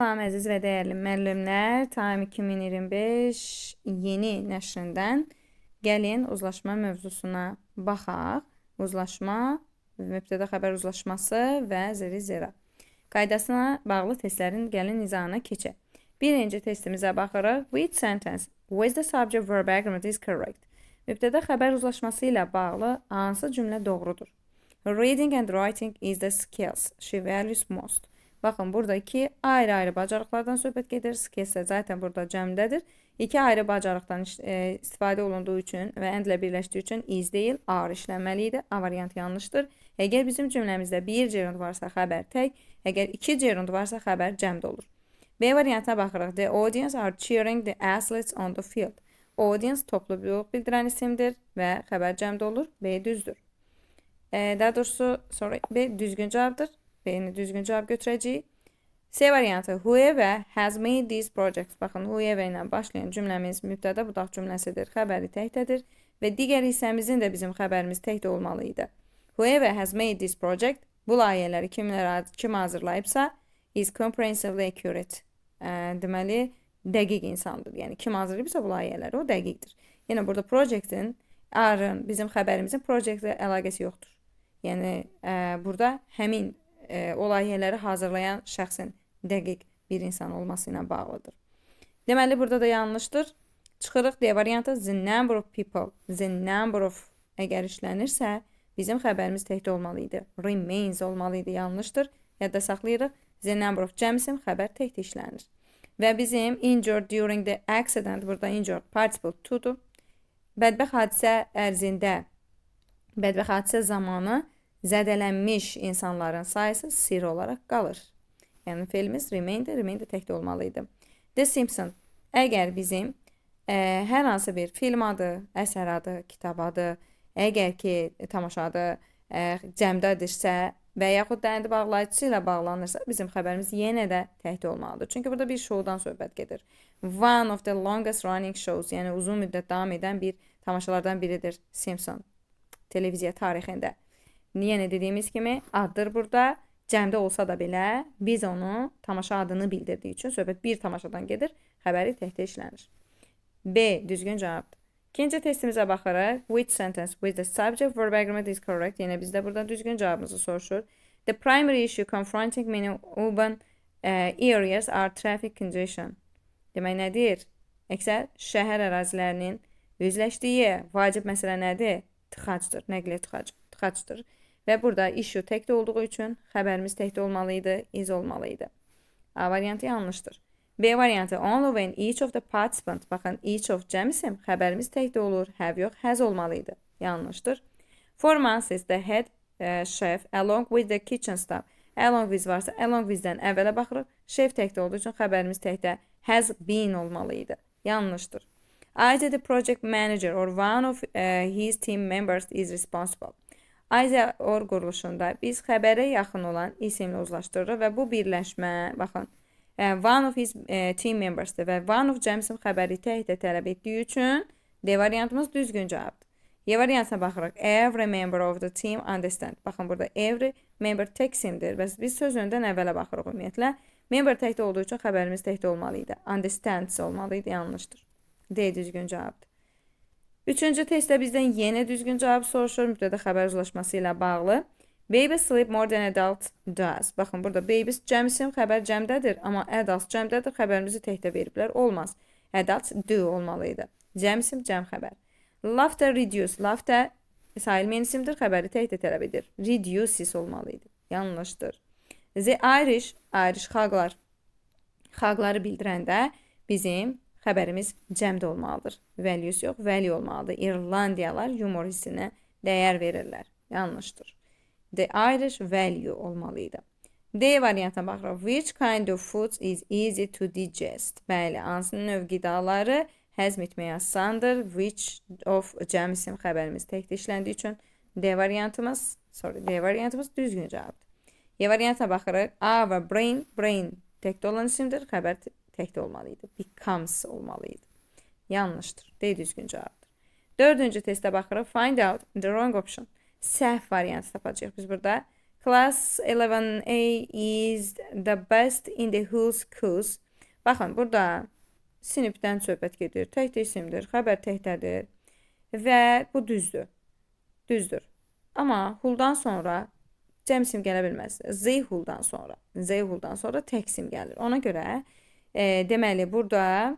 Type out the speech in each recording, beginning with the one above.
Salam əziz və dəyərli müəllimlər, Time 2025 yeni nəşrindən gəlin uzlaşma mövzusuna baxaq. Uzlaşma, mübtəda xəbər uzlaşması və zeri zera. Qaydasına bağlı testlərin gəlin izahına keçək. Birinci testimizə baxırıq. Which sentence with the subject verb agreement is correct? Mübtəda xəbər uzlaşması ilə bağlı hansı cümlə doğrudur? Reading and writing is the skills she values most. Baxın, burada iki ayrı-ayrı bacarıqlardan söhbət gedir. Skills də zaten burada cəmdədir. İki ayrı bacarıqdan istifadə olunduğu üçün və and ilə birləşdiyi üçün is deyil, are işlənməli idi. A variantı yanlışdır. Əgər bizim cümləmizdə bir gerund varsa xəbər tək, əgər iki gerund varsa xəbər cəmdə olur. B variantına baxırıq. The audience are cheering the athletes on the field. Audience topluluq bildirən isimdir və xəbər cəmdə olur. B düzdür. Daha doğrusu, sorry, B düzgün cavabdır. B-ni düzgün cavab götürəcəyik. C variantı whoever has made these projects. Baxın, whoever ilə başlayan cümləmiz mübtəda budaq cümləsidir. Xəbəri təkdədir və digər hissəmizin də bizim xəbərimiz təkdə olmalı idi. Whoever has made this project, bu layihələri kim hazırlayıbsa is comprehensively accurate. Deməli, dəqiq insandır. Yəni kim hazırlayıbsa bu layihələri, o dəqiqdir. Yəni burada projectin, are-ın, bizim xəbərimizin projectlə əlaqəsi yoxdur. Yəni burada həmin o layihələri hazırlayan şəxsin dəqiq bir insan olması ilə bağlıdır. Deməli, burada da yanlışdır. Çıxırıq D variantı the number of people, the number of əgər işlənirsə, bizim xəbərimiz təkdə olmalı idi. Remains olmalı idi, yanlışdır. Yadda saxlayırıq. The number of cəm isim, xəbər təkdə işlənir. Və bizim injured during the accident, burada injured participle to-dur. Bədbəxt hadisə ərzində, bədbəxt hadisə zamanı zədələnmiş insanların sayısı sir olaraq qalır. Yəni feilimiz remain-də, remain də təkdə olmalı idi. The Simpsons. Əgər bizim hər hansı bir film adı, əsər adı, kitab adı, əgər ki tamaşa adı cəmdədirsə və yaxud da and bağlayıcısı ilə bağlanırsa, bizim xəbərimiz yenə də təkdə olmalıdır. Çünki burada bir şoudan söhbət gedir. One of the longest running shows, yəni uzun müddət davam edən bir tamaşalardan biridir Simpson televiziya tarixində. Yenə dediyimiz kimi addır burada. Cəmdə olsa da belə biz onu tamaşa adını bildirdiyi üçün söhbət bir tamaşadan gedir, xəbəri təkdə işlənir. B düzgün cavabdır. İkinci testimizə baxırıq. Which sentence with the subject verb agreement is correct? Yenə bizdə burada düzgün cavabımızı soruşur. The primary issue confronting many urban areas are traffic congestion. Demək nə deyir? Əksər şəhər ərazilərinin üzləşdiyi vacib məsələ nədir? Tıxacdır, nəqliyyat tıxacdır. Və burada issue təkdə olduğu üçün xəbərimiz təkdə olmalı idi, is olmalı idi. A variantı yanlışdır. B variantı only when each of the participants, baxın, each of cəm isim, xəbərimiz təkdə olur, have yox, has olmalı idi. Yanlışdır. For months the head chef along with the kitchen staff. Along with varsa along with-dən əvvələ baxırıq. Şef təkdə olduğu üçün xəbərimiz təkdə has been olmalı idi. Yanlışdır. Either the project manager or one of his team members is responsible. Either or quruluşunda biz xəbərə yaxın olan isimlə uzlaşdırırıq və bu birləşmə, baxın, one of his team members'dır və one of cəm isim xəbəri təkdə tələb etdiyi üçün D variantımız düzgün cavabdır. Y variantına baxırıq. Every member of the team understand. Baxın, burada every member tək isimdir. Bəs biz sözündən əvvələ baxırıq ümumiyyətlə. Member təkdə olduğu üçün xəbərimiz təkdə olmalı idi. Understands olmalı idi, yanlışdır. D düzgün cavabdır. Üçüncü testdə bizdən yenə düzgün cavab soruşur, mübtəda xəbər uzlaşması ilə bağlı. Babies sleep more than adults does. Baxın, burada babies cəm isim, xəbər cəmdədir, amma adults cəmdədir, xəbərimizi təkdə veriblər. Olmaz. Adults do olmalı idi. Cəm isim, cəm xəbər. Laughter reduce. Laughter sayılmayan isimdir, xəbəri təkdə tələb edir. Reduces olmalı idi. Yanlışdır. The Irish, Irish xalqlar. Xalqları bildirəndə bizim xəbərimiz cəmdə olmalıdır. Values yox, value olmalıdır. İrlandiyalar yumor hissinə dəyər verirlər. Yanlışdır. The Irish value olmalı idi. D variantına baxırıq. Which kind of food is easy to digest? Bəli, hansı növ qidaları həzm etməyə asandır? Which of cəm isim, xəbərimiz təkdə işləndiyi üçün D variantımız, sorry, D variantımız düzgün cavabdır. Y variantına baxırıq. Our brain, brain təkdə olan isimdir, xəbər təkdə olmalı idi. Becomes olmalı idi. Yanlışdır. D düzgün cavabdır. Dördüncü testə baxırıq. Find out the wrong option. Səhv variantı tapacağıq biz burada. Class 11A is the best in the whole schools. Baxın, burada sinifdən söhbət gedir. Təkdə isimdir, xəbər təkdədir və bu düzdür. Düzdür. Amma whole'dan sonra cəm isim gələ bilməz. Z whole'dan sonra. Z whole'dan sonra tək isim gəlir. Ona görə deməli burada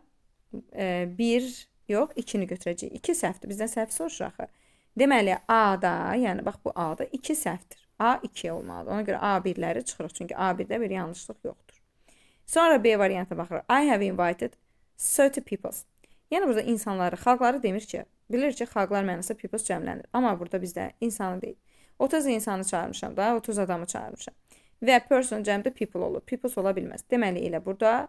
bir yox, 2-ni götürəcəyik. 2 səhvdir. Bizdən səhv soruşur axı. Deməli A-da, yəni bax bu A-da 2 səhvdir. A 2 olmalıdır. Ona görə A1-ləri çıxırıq. Çünki A1-də bir yanlışlıq yoxdur. Sonra B variantına baxırıq. I have invited 30 people. Yəni burada insanları, xalqları demir ki, bilir ki, xalqlar mənası peoples cəmlənir. Amma burada bizdə insanı deyil. 30 insanı çağırmışam da, 30 adamı çağırmışam. Və person cəmdə people olur. Peoples ola bilməz. Deməli elə burada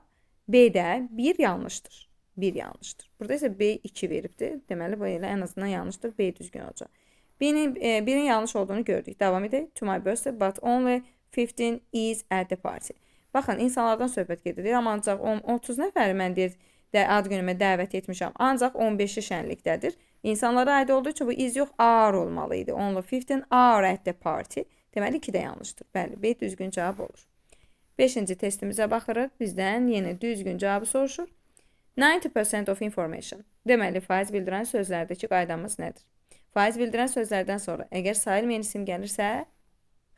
B-də bir yanlışdır. Bir yanlışdır. Burada isə B2 veribdir. Deməli bu elə ən azından yanlışdır. B düzgün olacaq. Birin yanlış olduğunu gördük. Davam edək. To my birthday, but only 15 is at the party. Baxın, insanlardan söhbət gedir. Amma ancaq 30 nəfəri mən deyir, ad günümə dəvət etmişəm. Ancaq 15-i şənlikdədir. İnsanlara aid olduğu üçün bu is yox, are olmalı idi. Only 15 are at the party. Deməli 2 də yanlışdır. Bəli, B düzgün cavab olur. 5-ci testimizə baxırıq. Bizdən yenə düzgün cavabı soruşur. 90% of information. Deməli, faiz bildirən sözlərdəki qaydamız nədir? Faiz bildirən sözlərdən sonra əgər sayılmayan isim gəlirsə,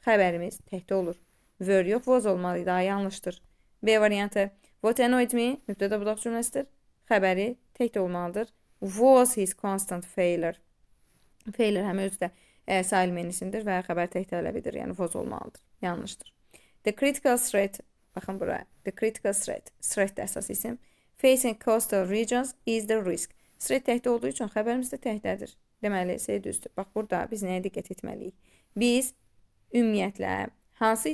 xəbərimiz təkdə olur. Were yox, was olmalı idi. A yanlışdır. B variantı. What annoyed me? Mübtəda budaq cümləsidir. Xəbəri təkdə olmalıdır. Was his constant failure. Failure həm özü də sayılmayan isimdir və xəbər tək tələb edir. Yəni was olmalıdır. Yanlışdır. The critical threat. Baxın buraya. The critical threat. Threat də əsas isim. Facing coastal regions is the risk. Threat təkdə olduğu üçün xəbərimiz də təkdədir. Deməli, C düzdür. Bax, burada biz nəyə diqqət etməliyik? Biz ümumiyyətlə hansı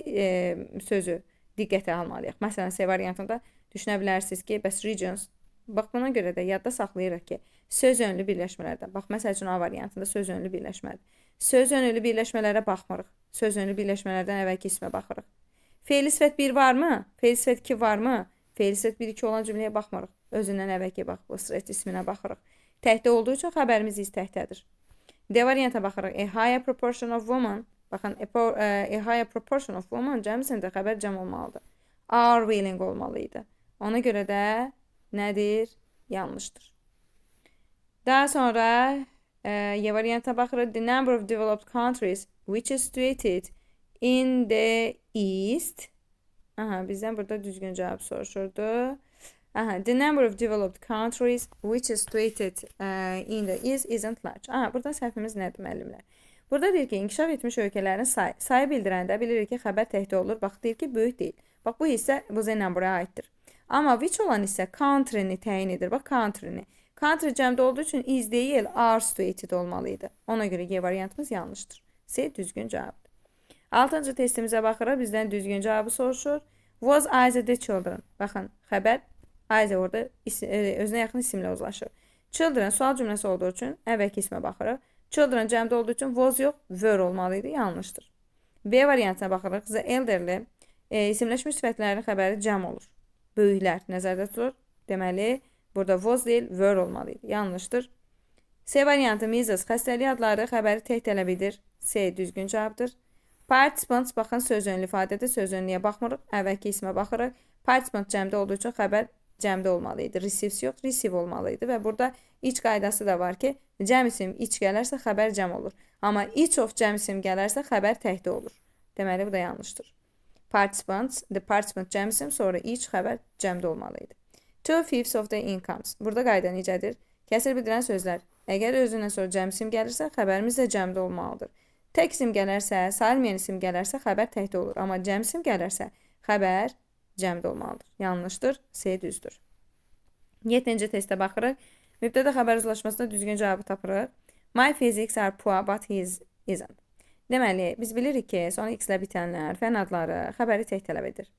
sözü diqqətə almalıyıq? Məsələn, C variantında düşünə bilərsiniz ki, bəs regions. Bax, buna görə də yadda saxlayırıq ki, söz önlü birləşmələrdə. Bax, məsəl üçün A variantında söz önlü birləşmədir. Söz önlü birləşmələrə baxmırıq. Söz önlü birləşmələrdən əvvəlki ismə baxırıq. Fe'li sifət 1 varmı? Fe'li sifət 2 varmı? Fe'li sifət 1-2 olan cümləyə baxmırıq. Özündən əvvəlki bax, bu threat isminə baxırıq. Təkdə olduğu üçün xəbərimiz is təkdədir. D varianta baxırıq. A higher proportion of women. Baxın, a higher proportion of women cəmsində xəbər cəm olmalıdır. Are willing olmalı idi. Ona görə də nədir? Yanlışdır. Daha sonra Y variantına baxırıq. The number of developed countries which is situated in the east. Aha, bizdən burada düzgün cavab soruşurdu. Aha, the number of developed countries which is situated in the east isn't large. Aha, burada səhvimiz nədir müəllimlər? Burada deyir ki, inkişaf etmiş ölkələrin sayı. Sayı bildirəndə bilirik ki, xəbər təkdə olur. Bax, deyir ki, böyük deyil. Bax, bu hissə bu the number'a aiddir. Amma which olan hissə country-ni təyin edir. Bax, country-ni. Country cəmdə olduğu üçün is deyil, are situated olmalı idi. Ona görə G variantımız yanlışdır. C düzgün cavabdır. 6-cı testimizə baxırıq. Bizdən düzgün cavabı soruşur. Was Isaac the children? Baxın, xəbər Isaac orada özünə yaxın isimlə uzlaşır. Children sual cümləsi olduğu üçün əvvəlki ismə baxırıq. Children cəmdə olduğu üçün was yox, were olmalı idi. Yanlışdır. B variantına baxırıq. The elderly isimləşmiş sifətlərin xəbəri cəm olur. Böyüklər nəzərdə tutulur. Deməli, burada was deyil, were olmalı idi. Yanlışdır. C variantı measles xəstəlik adları xəbəri tək tələb edir. C düzgün cavabdır. Participants baxın söz önlü ifadədir. Söz önlüyə baxmırıq. Əvvəlki ismə baxırıq. Participant cəmdə olduğu üçün xəbər cəmdə olmalı idi. Receives yox, receive olmalı idi və burada each qaydası da var ki, cəm isim each gələrsə xəbər cəm olur. Amma each of cəm isim gələrsə xəbər təkdə olur. Deməli, bu da yanlışdır. Participants, the participant cəm isim, sonra each xəbər cəmdə olmalı idi. 2/5 of the incomes. Burada qayda necədir? Kəsir bildirən sözlər. Əgər özündən sonra cəm isim gəlirsə, xəbərimiz də cəmdə olmalıdır. Tək isim gələrsə, sayılmayan isim gələrsə, xəbər təkdə olur. Amma cəm isim gələrsə, xəbər cəmdə olmalıdır. Yanlışdır. C düzdür. 7-ci testə baxırıq. Mübtəda xəbər uzlaşmasında düzgün cavabı tapırıq. My physics are poor, but his isn't. Deməli, biz bilirik ki, sonu x-lə bitənlər, fən adları xəbəri tək tələb edir.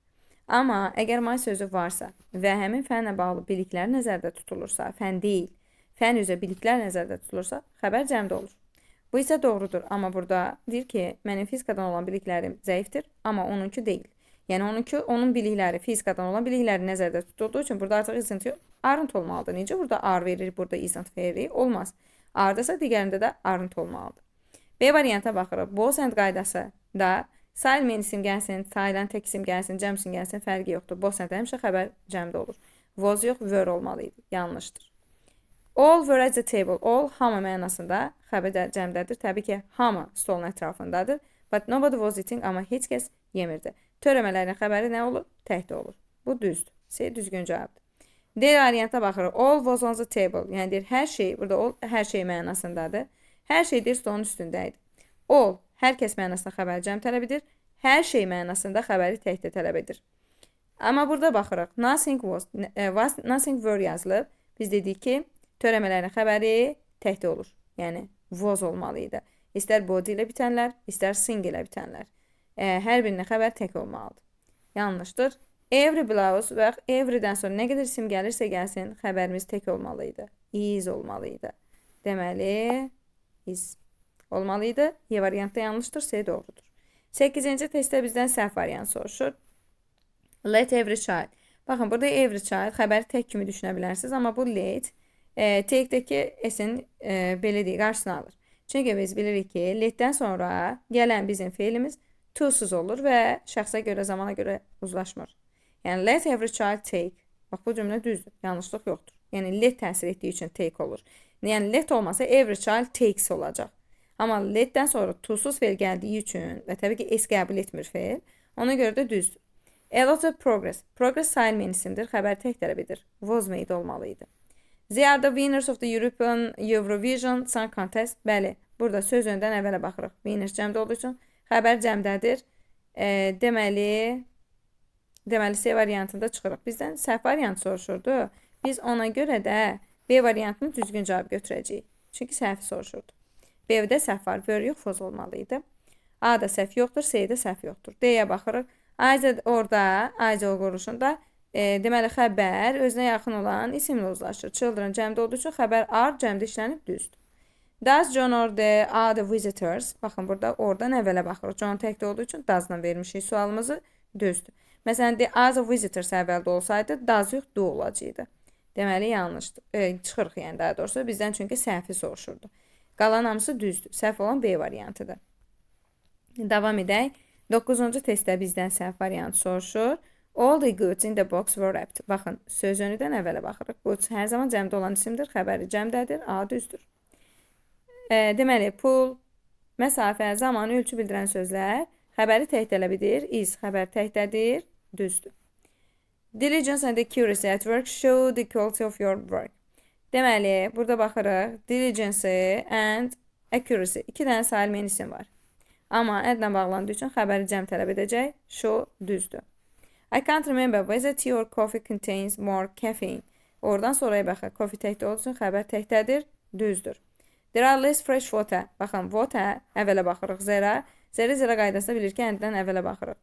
Amma əgər my sözü varsa və həmin fənlə bağlı biliklər nəzərdə tutulursa, fən deyil, fən üzrə biliklər nəzərdə tutulursa, xəbər cəmdə olur. Bu isə doğrudur, amma burada deyir ki, mənim fizikadan olan biliklərim zəifdir, amma onunki deyil. Yəni onunki, onun bilikləri, fizikadan olan bilikləri nəzərdə tutulduğu üçün burada artıq isn't yox, aren't olmalıdır. Necə burada are verir, burada isn't verir? Olmaz. Are-dasa digərində də aren't olmalıdır. B varianta baxırıq. Both and qaydası da Sayılmayan isim gəlsin, sayılan tək isim gəlsin, cəm isim gəlsin, fərqi yoxdur. Wasn't həmişə xəbər cəmdə olur. Was yox, were olmalı idi. Yanlışdır. All were at the table. All hamı mənasında xəbər cəmdədir. Təbii ki, hamı stolun ətrafındadır. But nobody was eating, amma heç kəs yemirdi. Törəmələrin xəbəri nə olur? Təkdə olur. Bu düzdür. C düzgün cavabdır. D variantına baxırıq. All was on the table. Yəni deyir, hər şey, burada all hər şey mənasındadır. Hər şey deyir, stolun üstündə idi. All, hər kəs mənasında xəbəri cəm tələb edir. Hər şey mənasında xəbəri təkdə tələb edir. Amma burada baxırıq. Nothing was, nothing were yazılıb. Biz dedik ki, törəmələrin xəbəri təkdə olur. Yəni, was olmalı idi. İstər body ilə bitənlər, istər sing ilə bitənlər. Hər birinin xəbəri tək olmalıdır. Yanlışdır. Every blouse və everydən sonra nə qədər isim gəlirsə gəlsin, xəbərimiz tək olmalı idi. Is olmalı idi. Deməli, is olmalı idi. Y variantda yanlışdır, C doğrudur. 8-ci testdə bizdən səhv variantı soruşur. Let every child. Baxın, burada every child xəbəri tək kimi düşünə bilərsiniz, amma bu let take-dəki s-in belə deyək, qarşısını alır. Çünki biz bilirik ki, letdən sonra gələn bizim feilimiz to-suz olur və şəxsə görə, zamana görə uzlaşmır. Yəni, let every child take. Bax, bu cümlə düzdür, yanlışlıq yoxdur. Yəni, let təsir etdiyi üçün take olur. Yəni, let olmasa every child takes olacaq. Amma letdən sonra to-suz feil gəldiyi üçün və təbii ki, s qəbul etmir feil, ona görə də düzdür. A lot of progress. Progress sayılmayan isimdir, xəbər tək tələb edir. Was made olmalı idi. They are the winners of the European Eurovision Song Contest. Bəli, burada söz öndən əvvələ baxırıq. Winners cəmdə olduğu üçün xəbər cəmdədir. Deməli C variantında çıxırıq. Bizdən səhv variantı soruşurdu. Biz ona görə də B variantını düzgün cavab götürəcəyik. Çünki səhvi soruşurdu. B-də səhv var. Were yox, was olmalı idi. A-da səhv yoxdur, C-də səhv yoxdur. D-yə baxırıq. Ayca orada, Ayca quruluşunda deməli, xəbər özünə yaxın olan isimlə uzlaşır. Children cəmdə olduğu üçün xəbər are cəmdə işlənib düzdür. Does John or the other visitors? Baxın, burada oradan əvvələ baxırıq. John təkdə olduğu üçün does-la vermişik sualımızı, düzdür. Məsələn, the other visitors əvvəldə olsaydı, does yox, do olacaqdı. Deməli, yanlışdır. Çıxırıq yəni daha doğrusu. Bizdən çünki səhvi soruşurdu. Qalan hamısı düzdür. Səhv olan B variantıdır. Davam edək. 9-cu testdə bizdən səhv variantı soruşur. All the goods in the box were wrapped. Baxın, söz önüdən əvvələ baxırıq. Goods hər zaman cəmdə olan isimdir. Xəbəri cəmdədir. A düzdür. Deməli, pul, məsafə, zaman, ölçü bildirən sözlər xəbəri tək tələb edir. Is xəbər təkdədir. Düzdür. Diligence and accuracy at work show the quality of your work. Deməli, burada baxırıq. Diligence and accuracy. İki dənə sayılmayan isim var. Amma and-lə bağlandığı üçün xəbəri cəm tələb edəcək. Show düzdür. I can't remember whether tea or coffee contains more caffeine. Oradan sonraya baxaq. Coffee təkdə olduğu üçün xəbər təkdədir. Düzdür. There are less fresh water. Baxın, water əvvələ baxırıq. Zera. Zərə zərə qaydasında bilir ki, and-dən əvvələ baxırıq.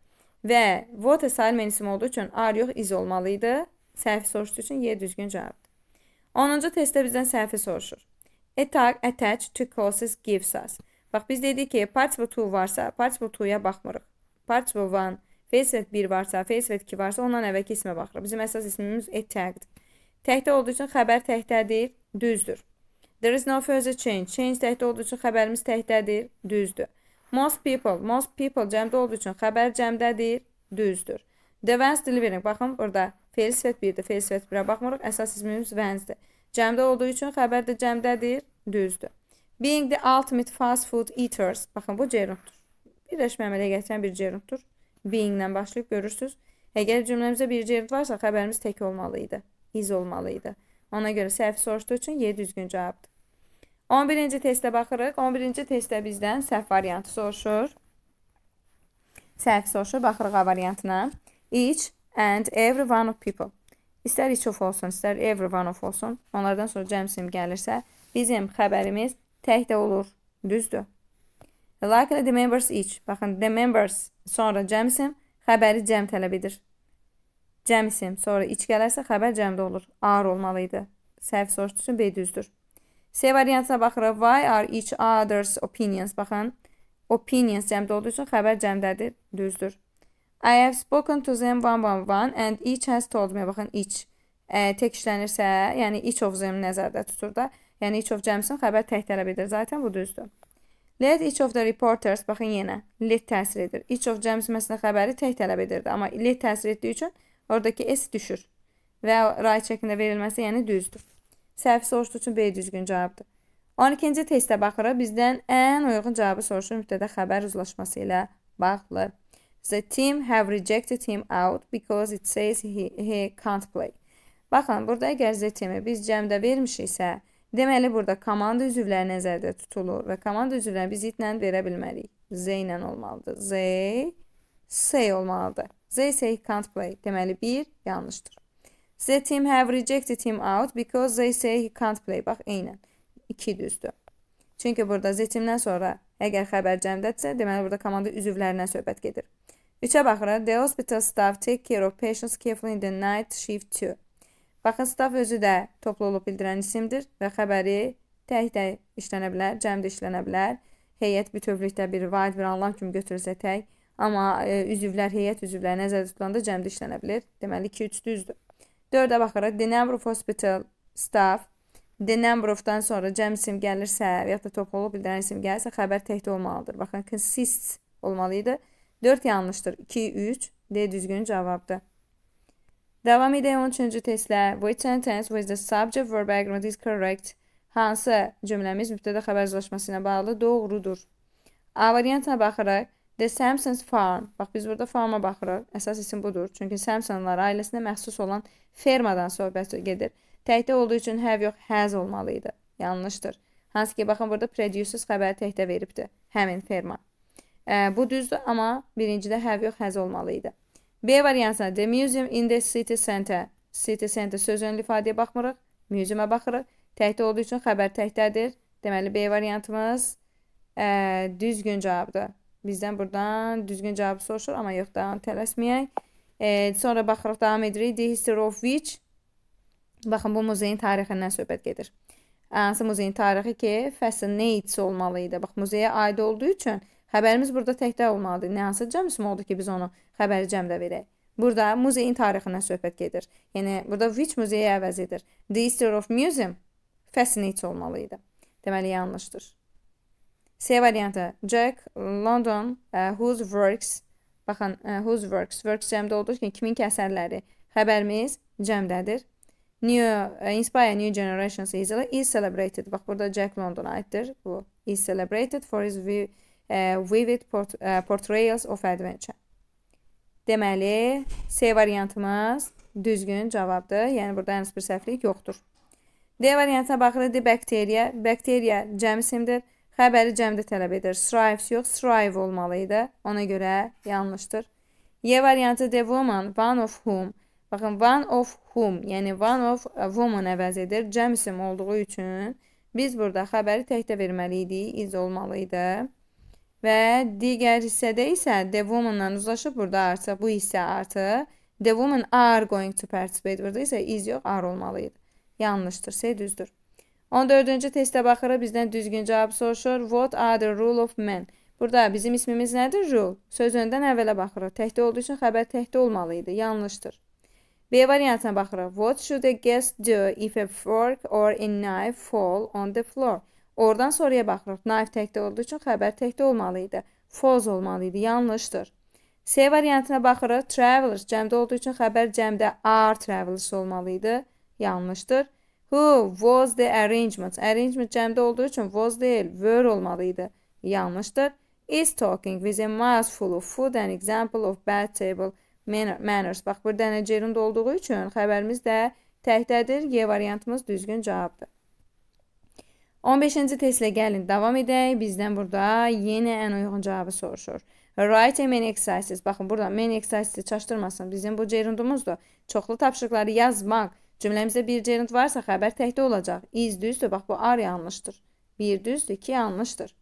Və water sayılmayan isim olduğu üçün are yox, is olmalı idi. Səhvi soruşduğu üçün Y düzgün cavabdır. 10-cu testdə bizdən səhvi soruşur. A tag attached to clothes gives us. Bax, biz dedik ki, participle to varsa, participle to-ya baxmırıq. Participle one, fe'l sifət 1 varsa, fe'l sifət 2 varsa, ondan əvvəlki ismə baxırıq. Bizim əsas ismimiz a tag'dir. Təkdə olduğu üçün xəbər təkdədir, düzdür. There is no further change. Change təkdə olduğu üçün xəbərimiz təkdədir, düzdür. Most people, most people cəmdə olduğu üçün xəbər cəmdədir, düzdür. The vans delivering. Baxın, burada fe'l sifət 1-dir. Fe'l sifət 1-ə baxmırıq. Əsas ismimiz vans'dir. Cəmdə olduğu üçün xəbər də cəmdədir, düzdür. Being the ultimate fast food eaters. Baxın, bu gerunddur. Birləşmə əmələ gətirən bir gerunddur. Being-lə başlayıb görürsünüz. Əgər cümləmizdə bir gerund varsa, xəbərimiz tək olmalı idi. Is olmalı idi. Ona görə səhv soruşduğu üçün Y düzgün cavabdır. 11-ci testə baxırıq. 11-ci testdə bizdən səhv variantı soruşur. Səhv soruşur. Baxırıq A variantına. Each and every one of people. İstər each of olsun, istər every one of olsun. Onlardan sonra cəm isim gəlirsə, bizim xəbərimiz tək də olur. Düzdür. Luckily the members each. Baxın, the members sonra cəm isim, xəbəri cəm tələb edir. Cəm isim, sonra each gələrsə xəbər cəmdə olur. Are olmalı idi. Səhv soruşduğu üçün B düzdür. C variantına baxırıq. Why are each other's opinions? Baxın, opinions cəmdə olduğu üçün xəbər cəmdədir. Düzdür. I have spoken to them one by one and each has told me. Baxın, each tək işlənirsə, yəni each of them nəzərdə tutur da. Yəni each of cəm isim xəbər tək tələb edir. Zaten bu düzdür. Let each of the reporters, baxın yenə, let təsir edir. Each of cəm isməsində xəbəri tək tələb edirdi. Amma let təsir etdiyi üçün oradakı S düşür. Və write şəklində verilməsi yəni düzdür. Səhv soruşduğu üçün B düzgün cavabdır. 12-ci testə baxırıq. Bizdən ən uyğun cavabı soruşur mübtədə xəbər uzlaşması ilə bağlı. The team have rejected him out because it says he can't play. Baxın, burada əgər the team-i biz cəmdə vermişiksə, deməli burada komanda üzvləri nəzərdə tutulur və komanda üzvlərini biz it-lə verə bilmərik. Z ilə olmalıdır. Z, say olmalıdır. They say he can't play. Deməli 1 yanlışdır. The team have rejected him out because they say he can't play. Bax, eynən. 2 düzdür. Çünki burada the teamdən sonra əgər xəbər cəmdədirsə, deməli burada komanda üzvlərindən söhbət gedir. 3-ə baxırıq. The hospital staff take care of patients carefully in the night shift too. Baxın, staff özü də topluluq bildirən isimdir və xəbəri tək-tək işlənə bilər, cəmdə işlənə bilər. Heyət bütövlükdə bir vahid bir anlam kimi götürülsə tək, amma üzvlər, heyət üzvləri nəzərdə tutulanda cəmdə işlənə bilir. Deməli 2-3 düzdür. 4-ə baxırıq. The number of hospital staff. The number of-dan sonra cəm isim gəlirsə və yaxud da topluluq bildirən isim gəlirsə, xəbər təkdə olmalıdır. Baxın, consists olmalı idi. 4 yanlışdır. 2, 3. D düzgün cavabdır. Davam edək 13-cü testlə. Which sentence with the subject verb agreement is correct? Hansı cümləmiz mübtədə xəbər uzlaşması ilə bağlı doğrudur? A variantına baxırıq. The Samsons Farm. Bax, biz burada farma baxırıq. Əsas isim budur. Çünki Samsonlar ailəsinə məxsus olan fermadan söhbət gedir. Təkdə olduğu üçün have yox, has olmalı idi. Yanlışdır. Hansı ki, baxın, burada produces xəbəri təkdə veribdir. Həmin ferma. Bu düzdür, amma birincidə have yox, has olmalı idi. B variantına The museum in the city center. City center sözünün ifadəyə baxmırıq. Museum'a baxırıq. Təkdə olduğu üçün xəbər təkdədir. Deməli, B variantımız düzgün cavabdır. Bizdən buradan düzgün cavabı soruşur, amma yox, daha tələsməyək. Sonra baxırıq, davam edirik. The history of which. Baxın, bu muzeyin tarixindən söhbət gedir. Hansı muzeyin tarixi ki, fascinates olmalı idi. Bax, muzeyə aid olduğu üçün xəbərimiz burada təkdə olmalıdır. Nə hansı cəm ismi oldu ki, biz onu xəbəri cəmdə verək? Burada muzeyin tarixindən söhbət gedir. Yəni, burada which muzeyi əvəz edir. The history of museum fascinates olmalı idi. Deməli, yanlışdır. C variantı Jack London whose works. Baxın, whose works. Works cəmdə olduğu üçün kimin ki əsərləri. Xəbərimiz cəmdədir. Inspire new generations easily is celebrated. Bax, burada Jack London aiddir. Bu is celebrated for his vivid portrayals of adventure. Deməli, C variantımız düzgün cavabdır. Yəni, burada hər bir səhvlik yoxdur. D variantına baxırıq. The bacteria. Bakteriya cəm isimdir. Xəbəri cəmdə tələb edir. Thrives yox, thrive olmalı idi. Ona görə yanlışdır. Y variantı the woman, one of whom. Baxın, one of whom, yəni one of woman əvəz edir. Cəm isim olduğu üçün biz burada xəbəri təkdə verməli idik, is olmalı idi. Və digər hissədə isə the woman-dan uzlaşıb burada artıq bu hissə artıq the women are going to participate. Burada isə is yox, are olmalı idi. Yanlışdır, C düzdür. 14-cü testə baxırıq, bizdən düzgün cavab soruşur. What are the role of men? Burada bizim ismimiz nədir? Role. Söz öndən əvvələ baxırıq. Təkdə olduğu üçün xəbər təkdə olmalı idi. Yanlışdır. B variantına baxırıq. What should a guest do if a fork or a knife fall on the floor? Oradan sonraya baxırıq. Knife təkdə olduğu üçün xəbər təkdə olmalı idi. Falls olmalı idi. Yanlışdır. C variantına baxırıq. Travelers cəmdə olduğu üçün xəbər cəmdə are travelers olmalı idi. Yanlışdır. Who was the arrangement? Arrangement cəmdə olduğu üçün was deyil, were olmalı idi. Yanlışdır. Is talking with a mouth full of food an example of bad table manners. Bax, burada nə gerund olduğu üçün xəbərimiz də təkdədir. Y variantımız düzgün cavabdır. 15-ci testlə gəlin, davam edək. Bizdən burada yenə ən uyğun cavabı soruşur. Write a many exercises. Baxın, burada many exercises çaşdırmasın. Bizim bu gerundumuzdur. Çoxlu tapşırıqları yazmaq. Cümləmizdə bir gerund varsa xəbər təkdə olacaq. Is düzdür. Bax, bu are yanlışdır. Bir düzdür, iki yanlışdır.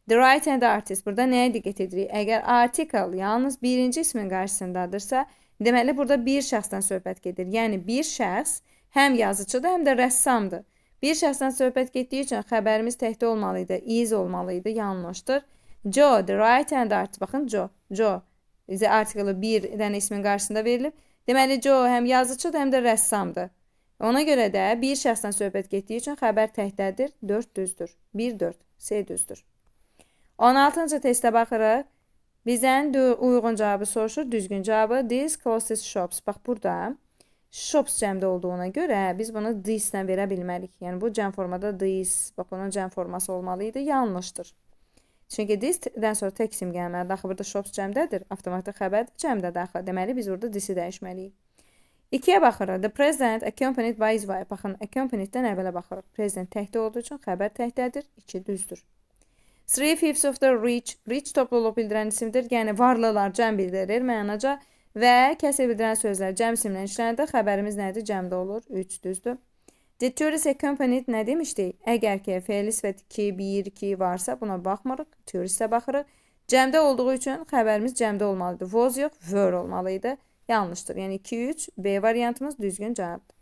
The writer and artist. Burada nəyə diqqət edirik? Əgər article yalnız birinci ismin qarşısındadırsa, deməli burada bir şəxsdən söhbət gedir. Yəni bir şəxs həm yazıçıdır, həm də rəssamdır. Bir şəxsdən söhbət getdiyi üçün xəbərimiz təkdə olmalı idi. Is olmalı idi. Yanlışdır. Joe, the writer and artist. Baxın, Joe. Joe. Bizə article bir dənə ismin qarşısında verilib. Deməli, Joe həm yazıçıdır, həm də rəssamdır. Ona görə də bir şəxsdən söhbət getdiyi üçün xəbər təkdədir. 4 düzdür. 1, 4. C düzdür. 16-cı testə baxırıq. Bizdən uyğun cavabı soruşur. Düzgün cavabı these closest shops. Bax burada shops cəmdə olduğuna görə biz bunu this-lə verə bilmərik. Yəni bu cəm formada this, bax bunun cəm forması olmalı idi. Yanlışdır. Çünki this-dən sonra tək isim gəlməlidir. Axı burada shops cəmdədir. Avtomatik xəbər də cəmdədir axı. Deməli biz burada this-i dəyişməliyik. 2-yə baxırıq. The president accompanied by his wife. Baxın, accompanied-dən əvvələ baxırıq. President təkdə olduğu üçün xəbər təkdədir. 2 düzdür. 3/5 of the rich. Rich topluluq bildirən isimdir. Yəni varlılar cəm bildirir mənaca və kəsr bildirən sözlər cəm isimlə işlənəndə xəbərimiz nədir? Cəmdə olur. 3 düzdür. The tourist accompanied nə demişdik? Əgər ki, fe'li sifət 2, 1, 2 varsa buna baxmırıq. Touristə baxırıq. Cəmdə olduğu üçün xəbərimiz cəmdə olmalıdır. Was yox, were olmalıydı. Yanlışdır. Yəni 2, 3 B variantımız düzgün cavabdır.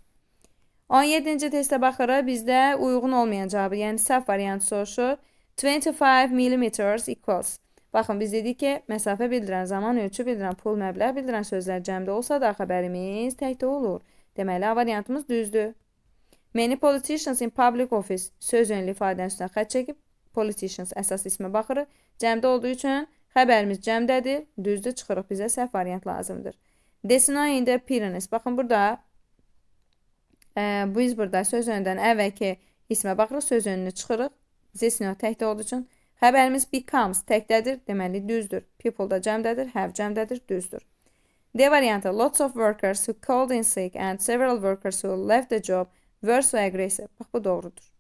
17-ci testə baxırıq. Bizdə uyğun olmayan cavabı, yəni səhv variantı soruşur. 25 millimeters equals. Baxın, biz dedik ki, məsafə bildirən, zaman ölçü bildirən, pul, məbləğ bildirən sözlər cəmdə olsa da xəbərimiz təkdə olur. Deməli, A variantımız düzdür. Many politicians in public office söz önlü ifadənin üstünə xətt çəkib politicians əsas ismə baxırıq. Cəmdə olduğu üçün xəbərimiz cəmdədir. Düzdür, çıxırıq. Bizə səhv variant lazımdır. The snow in the Pyrenees. Baxın, burada biz burada söz önündən əvvəlki ismə baxırıq, söz önünü çıxırıq. The snow təkdə olduğu üçün xəbərimiz becomes təkdədir, deməli düzdür. People da cəmdədir, have cəmdədir, düzdür. D variantı lots of workers who called in sick and several workers who left the job were so aggressive. Bax bu doğrudur.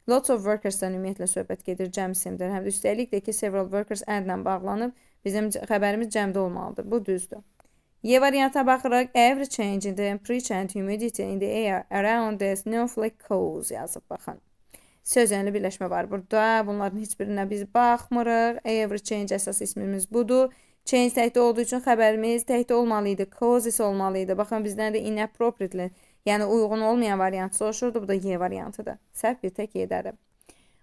Lots of workers'dan ümumiyyətlə söhbət gedir, cəm isimdir. Həm də üstəlik də ki, several workers and-lə bağlanıb, bizim xəbərimiz cəmdə olmalıdır. Bu düzdür. Y variantına baxırıq. Every change in the temperature and humidity in the air around the snowflake cause yazıb baxın. Söz önlü birləşmə var burada. Bunların heç birinə biz baxmırıq. Every change əsas ismimiz budur. Change təkdə olduğu üçün xəbərimiz təkdə olmalı idi. Causes olmalı idi. Baxın, bizdən də inappropriately, yəni uyğun olmayan variant soruşurdu. Bu da Y variantıdır. Səhv bir tək Y-dədir.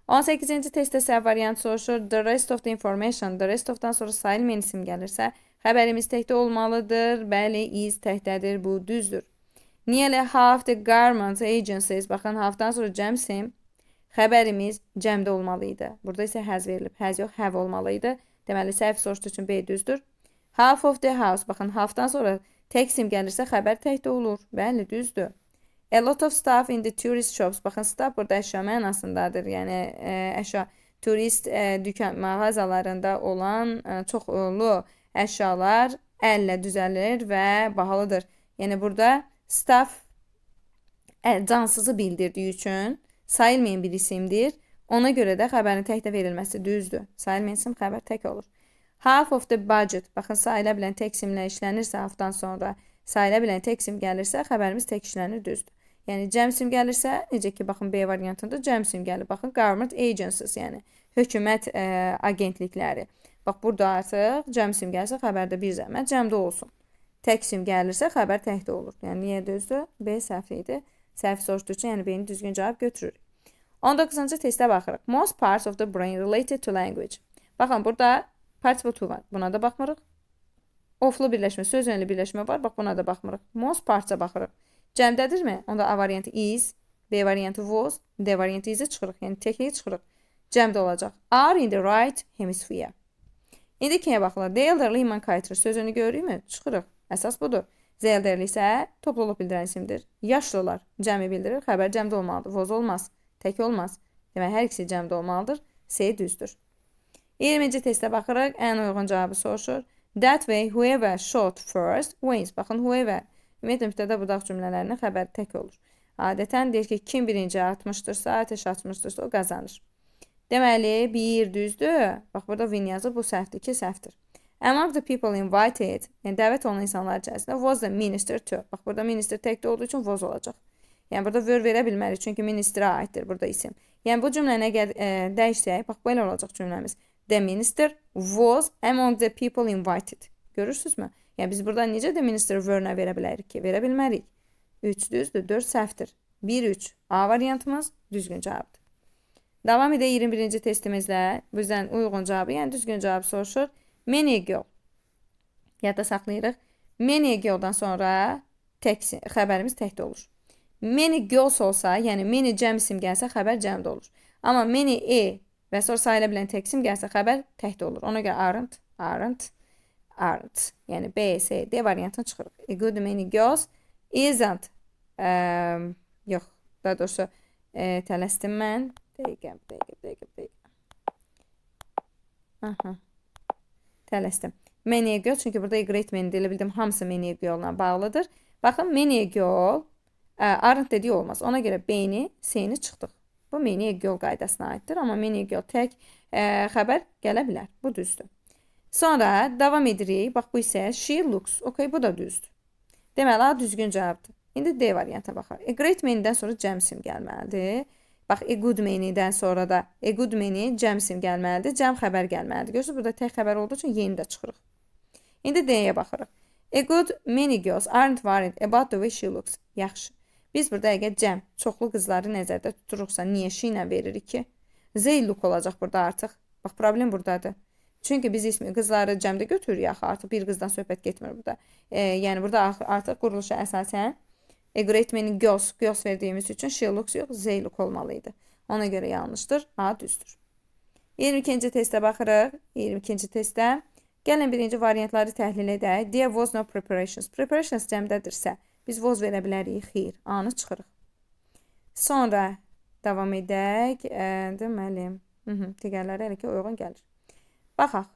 18-ci testdə səhv variant soruşur. The rest of the information. The rest of-dan sonra sayılmayan isim gəlirsə, xəbərimiz təkdə olmalıdır. Bəli, is təkdədir. Bu düzdür. Nearly half the government agencies. Baxın, half-dan sonra cəm isim. Xəbərimiz cəmdə olmalı idi. Burada isə has verilib. Has yox, have olmalı idi. Deməli, səhv soruşduğu üçün B düzdür. Half of the house. Baxın, half-dan sonra tək isim gəlirsə, xəbər təkdə olur. Bəli, düzdür. A lot of stuff in the tourist shops. Baxın, stuff burada əşya mənasındadır. Yəni, əşya turist dükan mağazalarında olan çoxlu əşyalar əllə düzəlir və bahalıdır. Yəni, burada stuff cansızı bildirdiyi üçün sayılmayan bir isimdir. Ona görə də xəbərin təkdə verilməsi düzdür. Sayılmayan isim xəbər tək olur. Half of the budget. Baxın, sayıla bilən tək isimlə işlənirsə, halfdan sonra sayıla bilən tək isim gəlirsə, xəbərimiz tək işlənir, düzdür. Yəni, cəm isim gəlirsə, necə ki, baxın, B variantında cəm isim gəlir. Baxın, government agencies, yəni hökumət agentlikləri. Bax, burada artıq cəm isim gəlsə, xəbərdə bir zəhmət cəmdə olsun. Tək isim gəlirsə, xəbər təkdə olur. Yəni, niyə düzdür? B səhv idi. Səhv soruşduğu üçün, yəni B-ni düzgün cavab götürürük. 19-cu testə baxırıq. Most parts of the brain related to language. Baxın, burada participle to var. Buna da baxmırıq. Oflu birləşmə, söz önlü birləşmə var. Bax, buna da baxmırıq. Most parts-a baxırıq. Cəmdədirmi? Onda A variantı is, B variantı was, D variantı is-ə çıxırıq. Yəni, təkliyi çıxırıq. Cəmdə olacaq. Are in the right hemisphere. İndi ikiyə baxılır. The elderly human culture sözünü görürükmü? Çıxırıq. Əsas budur. The elderly isə topluluq bildirən isimdir. Yaşlılar cəmi bildirir. Xəbər cəmdə olmalıdır. Was olmaz. Tək olmaz. Demək, hər ikisi cəmdə olmalıdır. C düzdür. 20-ci testə baxırıq. Ən uyğun cavabı soruşur. That way whoever shot first wins. Baxın, whoever. Ümumiyyətlə, mübtəda budaq cümlələrinin xəbəri tək olur. Adətən deyir ki, kim birinci atmışdırsa, atəş atmışdırsa, o qazanır. Deməli, 1 düzdür. Bax, burada win yazıb, bu səhvdir, 2 səhvdir. Among the people invited, yəni dəvət olunan insanlar içərisində was the minister too. Bax, burada minister təkdə olduğu üçün was olacaq. Yəni, burada were verə bilmərik, çünki ministerə aiddir burada isim. Yəni, bu cümləni əgər dəyişsək, bax, belə olacaq cümləmiz. The minister was among the people invited. Görürsünüzmü? Yəni, biz burada necə the minister were-nə verə bilərik ki? Verə bilmərik. 3 düzdür, 4 səhvdir. 1, 3. A variantımız düzgün cavabdır. Davam edək 21-ci testimizlə. Bizdən uyğun cavabı, yəni düzgün cavabı soruşur. Many girl. Yadda saxlayırıq. Many girl'dan sonra xəbərimiz təkdə olur. Many girls olsa, yəni many cəm isim gəlsə, xəbər cəmdə olur. Amma many e Və sonra sayıla bilən tək isim gəlsə xəbər təkdə olur. Ona görə aren't, aren't, aren't. Yəni B, C, D variantına çıxırıq. A good many girls isn't. Yox, daha doğrusu tələsdim mən. Dəqiqə, dəqiqə, dəqiqə, dəqiqə. Aha. Tələsdim. Many girl, çünki burada a great many elə bildim, hamısı many girl-la bağlıdır. Baxın, many girl aren't dediyi olmaz. Ona görə B-ni, C-ni çıxdıq. Bu many girl qaydasına aiddir, amma many girl tək xəbər gələ bilər. Bu düzdür. Sonra davam edirik. Bax, bu isə she looks. Okay, bu da düzdür. Deməli, A düzgün cavabdır. İndi D variantına baxaq. A great many-dən sonra cəm isim gəlməlidir. Bax, a good many-dən sonra da a good many cəm isim gəlməlidir. Cəm xəbər gəlməlidir. Görürsünüz, burada tək xəbər olduğu üçün yeni də çıxırıq. İndi D-yə baxırıq. A good many girls aren't worried about the way she looks. Yaxşı. Biz burada əgər cəm, çoxlu qızları nəzərdə tuturuqsa, niyə she ilə veririk ki? They look olacaq burada artıq. Bax, problem buradadır. Çünki biz ismi qızları cəmdə götürürük axı, artıq bir qızdan söhbət getmir burada. Yəni burada artıq quruluşa əsasən a great many girls, girls verdiyimiz üçün she looks yox, they look olmalı idi. Ona görə yanlışdır. A düzdür. 22-ci testə baxırıq. 22-ci testdə gəlin birinci variantları təhlil edək. There was no preparations. Preparations cəmdədirsə, biz was verə bilərik. Xeyr. A-nı çıxırıq. Sonra davam edək. Deməli, digərləri hələ ki uyğun gəlir. Baxaq.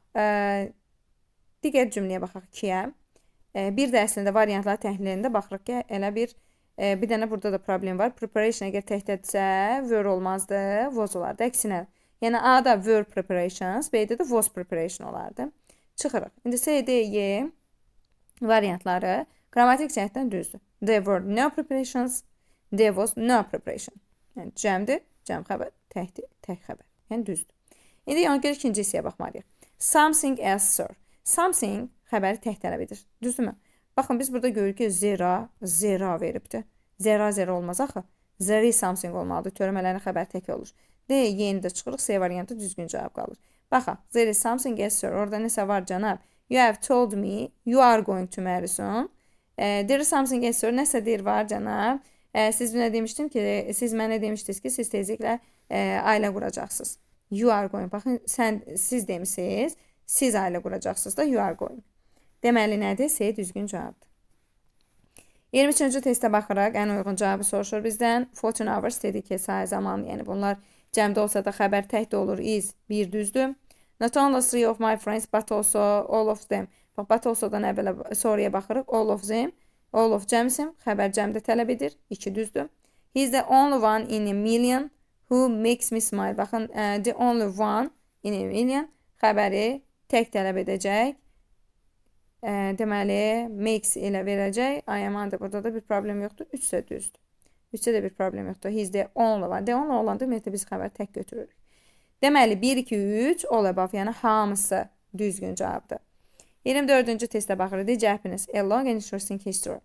Digər cümləyə baxaq 2-yə. Bir də əslində variantları təhlilində baxırıq ki, elə bir dənə burada da problem var. Preparation əgər təkdədirsə, were olmazdı, was olardı. Əksinə, yəni A-da were preparations, B-də də was preparation olardı. Çıxırıq. İndi C, D, E variantları qrammatik cəhətdən düzdür. There were no preparations, there was no preparation. Yəni cəmdir, cəm xəbər, təkdir, tək xəbər. Yəni düzdür. İndi ona görə ikinci hissəyə baxmalıyıq. Something else, sir. Something xəbəri tək tələb edir. Düzdürmü? Baxın, biz burada görürük ki, zera, zera veribdir. Zera, zera olmaz axı. There is something olmalıdır. Törəmələrin xəbər tək olur. D, yeni də çıxırıq. C variantı düzgün cavab qalır. Baxaq, there is something else, sir. Orada nəsə var, cənab. You have told me you are going to marry soon. There is something else, sir. Nəsə deyir var, cənab. Siz mənə demişdim ki, siz mənə demişdiniz ki, siz tezliklə ailə quracaqsınız. You are going. Baxın, siz demisiniz. Siz ailə quracaqsınız da you are going. Deməli nədir? C düzgün cavabdır. 23-cü testə baxırıq. Ən uyğun cavabı soruşur bizdən. 14 hours dedik ki, sayı zaman, yəni bunlar cəmdə olsa da xəbər tək də olur. Is bir düzdür. Not only three of my friends, but also all of them. Bax, but also-dan əvvələ sonraya baxırıq. All of them. All of cəm isim. Xəbər cəmdə tələb edir. 2 düzdür. He is the only one in a million who makes me smile. Baxın, the only one in a million xəbəri tək tələb edəcək. Deməli, makes ilə verəcək. I am da burada da bir problem yoxdur. 3 də düzdür. 3-də də bir problem yoxdur. He is the only one. The only olanda ümumiyyətlə biz xəbər tək götürürük. Deməli, 1, 2, 3 all above, yəni hamısı düzgün cavabdır. 24-cü testə baxırıq. The Japanese, a long and interesting history.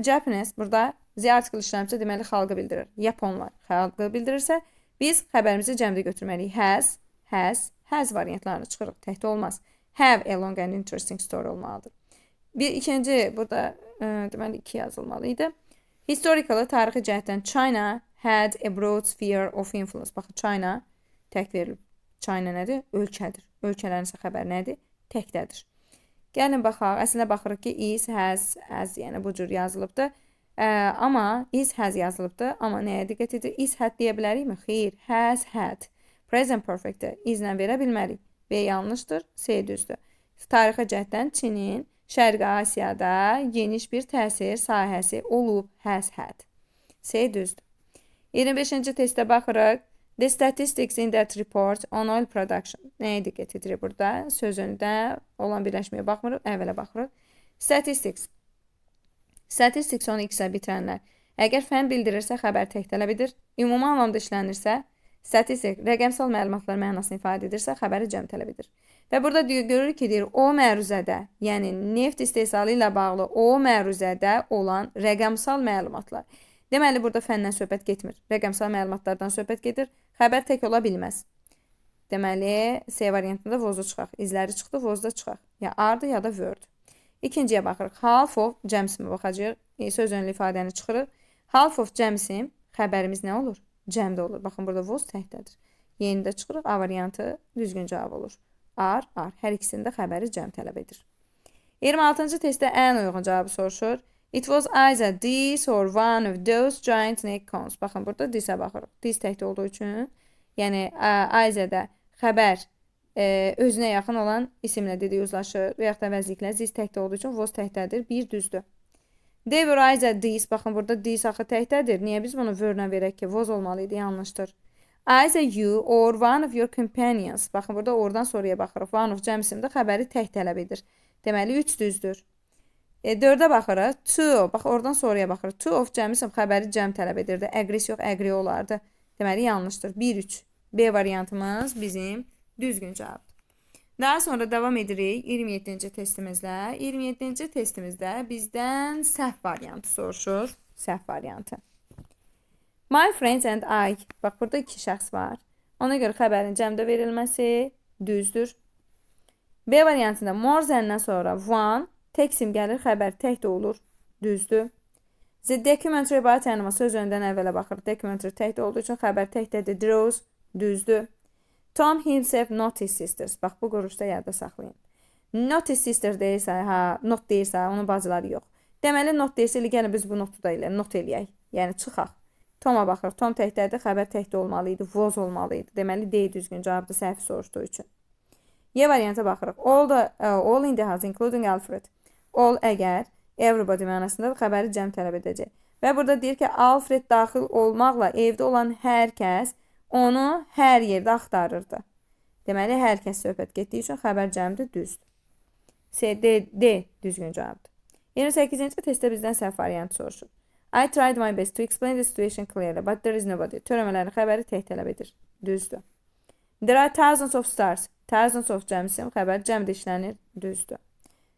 Japanese burada the article işləmişsə, deməli xalqı bildirir. Yaponlar xalqı bildirirsə, biz xəbərimizi cəmdə götürməliyik. Has, has, has variantlarını çıxırıq. Təkdə olmaz. Have a long and interesting story olmalıdır. Bir ikinci burada deməli 2 yazılmalı idi. Historically, tarixi cəhətdən China had a broad sphere of influence. Baxın, China tək verilib. China nədir? Ölkədir. Ölkələrin isə xəbər nədir? Təkdədir. Gəlin baxaq. Əslində baxırıq ki, is, has, has, yəni bu cür yazılıbdır. Amma is, has yazılıbdır. Amma nəyə diqqət edir? Is, had deyə bilərikmi? Xeyr, has, had. Present perfect-də is-lə verə bilmərik. B yanlışdır, C düzdür. Tarixi cəhətdən Çinin Şərqi Asiyada geniş bir təsir sahəsi olub, has had. C düzdür. 25-ci testə baxırıq. The statistics in that report on oil production. Nəyə diqqət edirik burada? Sözündə olan birləşməyə baxmırıq, əvvələ baxırıq. Statistics. Statistics onu x-ə bitirənlər. Əgər fən bildirirsə, xəbər tək tələb edir. Ümumi anlamda işlənirsə, statistik, rəqəmsal məlumatlar mənasını ifadə edirsə, xəbəri cəm tələb edir. Və burada görürük ki, deyir, o məruzədə, yəni neft istehsalı ilə bağlı o məruzədə olan rəqəmsal məlumatlar. Deməli, burada fəndən söhbət getmir. Rəqəmsal məlumatlardan söhbət gedir. Xəbər tək ola bilməz. Deməli, C variantında was-u çıxaq. İzləri çıxdı, was-da çıxaq. Ya are-dır, ya da were-dur. İkinciyə baxırıq. Half of cəm isimə baxacağıq. Söz önlü ifadəni çıxırıq. Half of cəm isim xəbərimiz nə olur? Cəmdə olur. Baxın, burada was təkdədir. Yenidə çıxırıq. A variantı düzgün cavab olur. Are, are. Hər ikisində xəbəri cəm tələb edir. 26-cı testdə ən uyğun cavabı soruşur. It was either this or one of those giant snake cones. Baxın, burada this-ə baxırıq. This təkdə olduğu üçün, yəni either-də xəbər özünə yaxın olan isimlə dediyi uzlaşır və yaxud da əvəzliklə. This təkdə olduğu üçün was təkdədir. 1 düzdür. They were either this. Baxın, burada this axı təkdədir. Niyə biz bunu were-nə verək ki? Was olmalı idi, yanlışdır. Either you or one of your companions. Baxın, burada oradan sonraya baxırıq. One of cəm isimdir, xəbəri tək tələb edir. Deməli, 3 düzdür. 4-ə baxırıq. Two. Bax, oradan sonraya baxırıq. Two of cəm isim xəbəri cəm tələb edirdi. Agree yox, agree olardı. Deməli, yanlışdır. 1, 3. B variantımız bizim düzgün cavabdır. Daha sonra davam edirik 27-ci testimizlə. 27-ci testimizdə bizdən səhv variantı soruşur. Səhv variantı. My friends and I. Bax, burada iki şəxs var. Ona görə xəbərin cəmdə verilməsi düzdür. B variantında more than-dən sonra one tək isim gəlir, xəbər tək də olur. Düzdür. The documentary about animals söz öndən əvvələ baxır. Documentary tək də olduğu üçün xəbər təkdədir. Draws düzdür. Tom himself not his sisters. Bax, bu quruşda yadda saxlayın. Not his sister deyirsə, ha, not deyirsə, onun bacıları yox. Deməli, not deyirsə, elə gəlin biz bu notu da elə, not eləyək. Yəni, çıxaq. Toma baxır. Tom təkdədir, xəbər təkdə olmalı idi, was olmalı idi. Deməli, D düzgün cavabdır səhv soruşduğu üçün. Y varianta baxırıq. All in the house, including Alfred. All əgər, everybody mənasında xəbəri cəm tələb edəcək. Və burada deyir ki, Alfred daxil olmaqla evdə olan hər kəs onu hər yerdə axtarırdı. Deməli, hər kəs söhbət getdiyi üçün xəbər cəmdir, düzdür. C, D, D düzgün cavabdır. 28-ci testdə bizdən səhv variantı soruşur. I tried my best to explain the situation clearly, but there is nobody. Törəmələrin xəbəri tək tələb edir. Düzdür. There are thousands of stars. Thousands of cəm isim, xəbər cəmdə işlənir. Düzdür.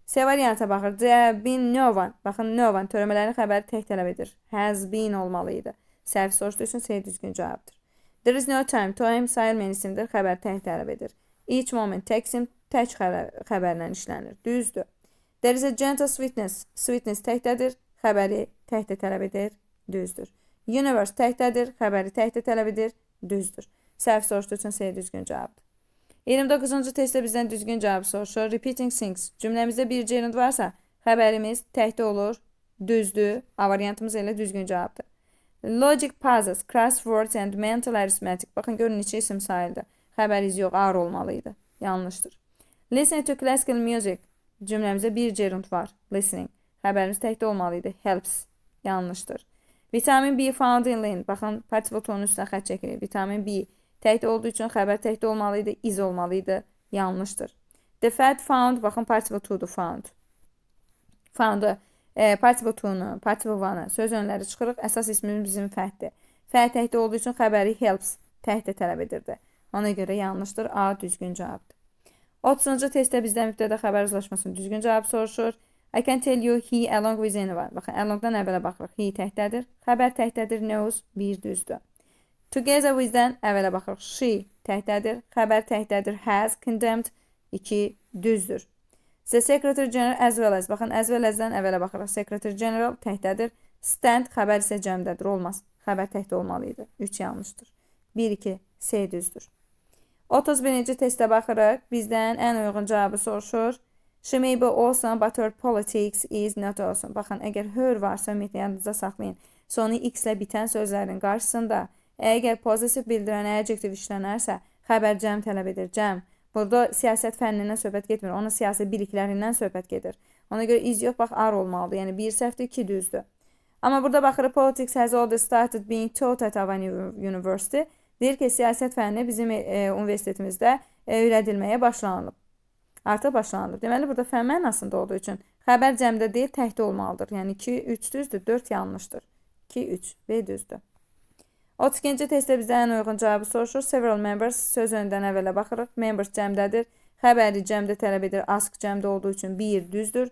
C varianta baxır. There have been no one. Baxın, no one törəmələrin xəbəri tək tələb edir. Has been olmalı idi. Səhv soruşduğu üçün C düzgün cavabdır. There is no time. Time sayılmayan isimdir. Xəbər tək tələb edir. Each moment tək isim tək xəbərlə işlənir. Düzdür. There is a gentle sweetness. Sweetness təkdədir. Xəbəri təkdə tələb edir. Düzdür. Universe təkdədir. Xəbəri təkdə tələb edir. Düzdür. Səhv soruşduğu üçün C düzgün cavabdır. 29-cu testdə bizdən düzgün cavab soruşur. Repeating things. Cümləmizdə bir gerund varsa, xəbərimiz təkdə olur. Düzdür. A variantımız elə düzgün cavabdır. Logic puzzles, crosswords and mental arithmetic. Baxın, görün neçə isim sayıldı. Xəbəriniz yox, are olmalı idi. Yanlışdır. Listening to classical music. Cümləmizdə bir gerund var. Listening. Xəbərimiz təkdə olmalı idi. Helps. Yanlışdır. Vitamin B found in lean. Baxın, participle to-nun üstünə xətt çəkilir. Vitamin B təkdə olduğu üçün xəbər təkdə olmalı idi. Is olmalı idi. Yanlışdır. The fat found. Baxın, participle to-dur found. Found-u participle to-nu, participle one-ı söz önləri çıxırıq. Əsas ismimiz bizim fat-dir. Fat təkdə olduğu üçün xəbəri helps təkdə tələb edirdi. Ona görə yanlışdır. A düzgün cavabdır. 30-cu testdə bizdən mübtəda xəbər uzlaşmasının düzgün cavab soruşur. I can tell you he along with anyone. Baxın, alongdan əvvələ baxırıq. He təkdədir. Xəbər təkdədir. Knows bir düzdür. Together with-dən əvvələ baxırıq. She təkdədir. Xəbər təkdədir. Has condemned 2 düzdür. The Secretary General as well as. Baxın, as well as-dən əvvələ baxırıq. Secretary General təkdədir. Stand xəbər isə cəmdədir. Olmaz. Xəbər təkdə olmalı idi. 3 yanlışdır. 1, 2, C düzdür. 31-ci testə baxırıq. Bizdən ən uyğun cavabı soruşur. She may be awesome, but her politics is not awesome. Baxın, əgər her varsa, ümumiyyətlə yadınızda saxlayın. Sonu x ilə bitən sözlərin qarşısında əgər possessive bildirən adjective işlənərsə, xəbər cəm tələb edir. Cəm. Burada siyasət fənnindən söhbət getmir. Onun siyasi biliklərindən söhbət gedir. Ona görə is yox, bax, are olmalıdır. Yəni bir səhvdir, iki düzdür. Amma burada baxırıq, politics has already started being taught at our university. Deyir ki, siyasət fənni bizim universitetimizdə öyrədilməyə başlanılıb. Artıq başlanılıb. Deməli, burada fən mənasında olduğu üçün xəbər cəmdə deyil, təkdə olmalıdır. Yəni 2, 3 düzdür, 4 yanlışdır. 2, 3, B düzdür. 32-ci testdə bizdən ən uyğun cavabı soruşur. Several members söz öndən əvvələ baxırıq. Members cəmdədir. Xəbəri cəmdə tələb edir. Ask cəmdə olduğu üçün 1 düzdür.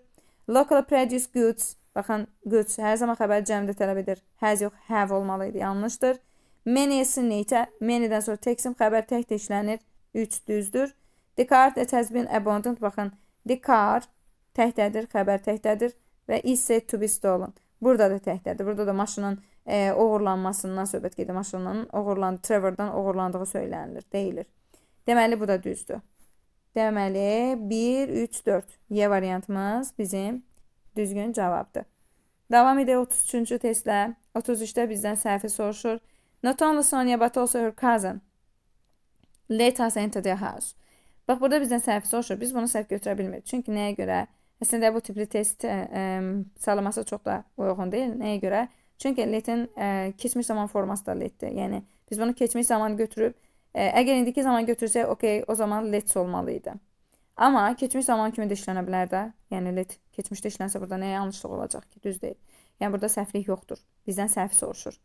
Local produced goods. Baxın, goods hər zaman xəbər cəmdə tələb edir. Has yox, have olmalı idi. Yanlışdır. Many senator. Many-dən sonra tək isim xəbər tək də işlənir. 3 düzdür. The car that has been abandoned. Baxın, the car təkdədir, xəbər təkdədir və is said to be stolen. Burada da təkdədir. Burada da maşının Oğurlanmasından söhbət gedir. Maşının Trevor'dan oğurlandığı söylənilir, deyilir. Deməli, bu da düzdür. Deməli, 1, 3, 4. Y variantımız bizim düzgün cavabdır. Davam edək 33-cü testlə. 33-də bizdən səhvi soruşur. Not only Sonia, but also her cousin let us enter their house. Bax, burada bizdən səhvi soruşur. Biz bunu səhv götürə bilmirik. Çünki nəyə görə? Əslində, bu tipli test salaması çox da uyğun deyil. Nəyə görə? Çünki letin keçmiş zaman forması da letdir. Yəni, biz bunu keçmiş zaman götürüb, əgər indiki zaman götürsək, okey, o zaman lets olmalı idi. Amma keçmiş zaman kimi də işlənə bilər də. Yəni, let keçmişdə işlənsə burada nə yanlışlıq olacaq ki? Düz deyil. Yəni, burada səhvlik yoxdur. Bizdən səhv soruşur.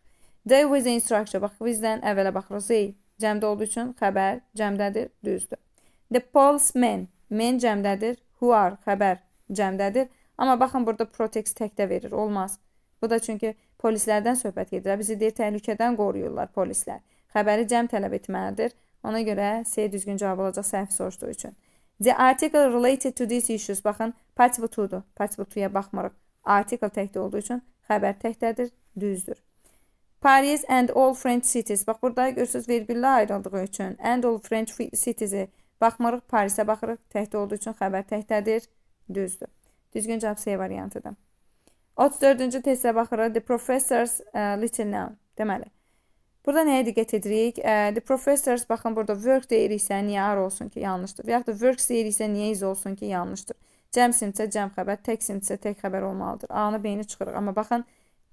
They with the instructor. Bax, bizdən əvvələ baxırıq. They cəmdə olduğu üçün xəbər cəmdədir, düzdür. The policeman. Men cəmdədir. Who are xəbər cəmdədir. Amma baxın, burada protect təkdə verir. Olmaz. Bu da çünki polislərdən söhbət gedir. Bizi deyir, təhlükədən qoruyurlar polislər. Xəbəri cəm tələb etməlidir. Ona görə C düzgün cavab olacaq səhv soruşduğu üçün. The article related to these issues. Baxın, participle to-dur. Participle to-ya baxmırıq. Article təkdə olduğu üçün xəbər təkdədir, düzdür. Paris and all French cities. Bax, burada görürsünüz, vergüllə ayrıldığı üçün and all French cities'i baxmırıq, Parisə baxırıq. Təkdə olduğu üçün xəbər təkdədir, düzdür. Düzgün cavab C variantıdır. 34-cü testə baxırıq. The professors little known. Deməli, burada nəyə diqqət edirik? The professors, baxın, burada work deyiriksə, niyə are olsun ki, yanlışdır. Və yaxud da works deyiriksə, niyə is olsun ki, yanlışdır. Cəm isimsə cəm xəbər, tək isimsə tək xəbər olmalıdır. A-nı, B-ni çıxırıq. Amma baxın,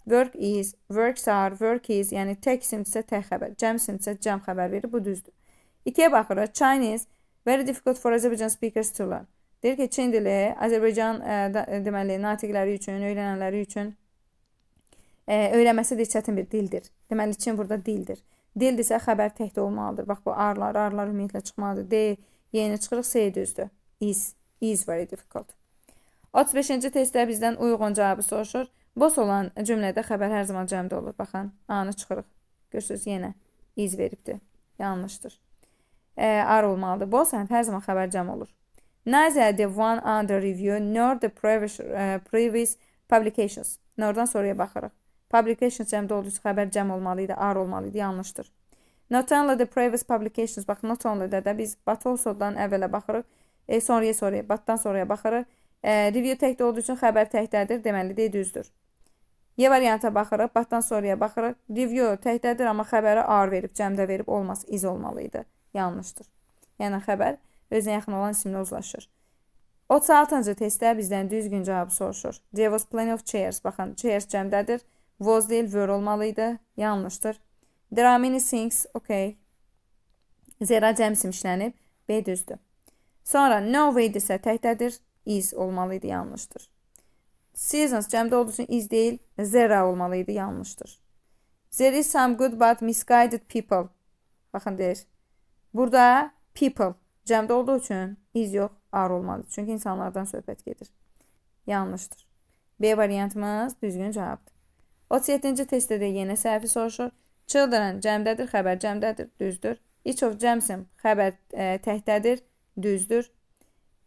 work is, works are, work is, yəni tək isimsə tək xəbər, cəm isimsə cəm xəbər verir. Bu düzdür. 2-yə baxırıq. Chinese, very difficult for Azerbaijan speakers to learn. Deyir ki, Çin dili Azərbaycan deməli, natiqləri üçün, öyrənənləri üçün öyrənməsi də çətin bir dildir. Deməli, Çin burada dildir. Dildirsə xəbər təkdə olmalıdır. Bax, bu are-lar, are-lar ümumiyyətlə çıxmalıdır. D, Y-ni çıxırıq, C düzdür. Is, is very difficult. 35-ci testdə bizdən uyğun cavabı soruşur. Boş olan cümlədə xəbər hər zaman cəmdə olur. Baxın, A-nı çıxırıq. Görürsünüz, yenə is veribdir. Yanlışdır. Are olmalıdır. Boş hər zaman xəbər cəm olur. Neither the one under review nor the previous publications. Nordan sonraya baxırıq. Publications cəmdə olduğu üçün xəbər cəm olmalı idi, are olmalı idi, yanlışdır. Not only the previous publications, bax, not only-də də biz but also-dan əvvələ baxırıq, sonraya, but-dan sonraya baxırıq. Review təkdə olduğu üçün xəbər təkdədir, deməli, D düzdür. Y varianta baxırıq, but-dan sonraya baxırıq. Review təkdədir, amma xəbəri are verib, cəmdə verib, olmaz, is olmalı idi. Yanlışdır. Yəni, xəbər özünə yaxın olan isimlə uzlaşır. 36-cı testdə bizdən düzgün cavabı soruşur. There was plenty of chairs. Baxın, chairs cəmdədir. Was deyil, were olmalı idi. Yanlışdır. There are many things. Okay. Zera cəm isim işlənib. B düzdür. Sonra no way-dirsə təkdədir. Is olmalı idi. Yanlışdır. Seasons cəmdə olduğu üçün is deyil, zera olmalı idi. Yanlışdır. There is some good but misguided people. Baxın, deyir. Burada people cəmdə olduğu üçün is yox, are olmalıdır. Çünki insanlardan söhbət gedir. Yanlışdır. B variantımız düzgün cavabdır. 37-ci testdə də yenə səhvi soruşur. Children cəmdədir, xəbər cəmdədir, düzdür. Each of cəm isim xəbər təkdədir, düzdür.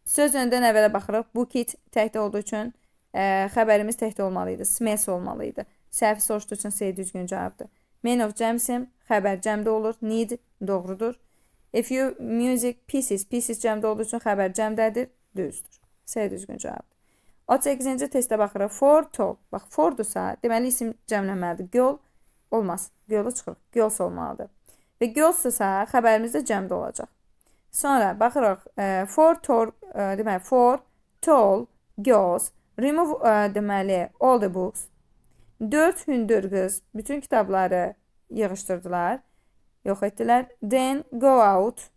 Söz öndən əvvələ baxırıq. Bucket təkdə olduğu üçün xəbərimiz təkdə olmalı idi. Smells olmalı idi. Səhvi soruşduğu üçün C düzgün cavabdır. Many of cəm isim xəbər cəmdə olur. Need doğrudur. A few music pieces, pieces cəmdə olduğu üçün xəbər cəmdədir, düzdür. C düzgün cavabdır. 38-ci testə baxırıq. Four tall. Bax, fourdursa, deməli isim cəmlənməlidir. Girl olmaz. Girl-ü çıxırıq. Girls olmalıdır. Və girls-dırsa, xəbərimiz də cəmdə olacaq. Sonra baxırıq. Four tall, deməli, four tall girls remove, deməli, all the books. 4 hündür qız bütün kitabları yığışdırdılar. Yox etdilər. Then go out.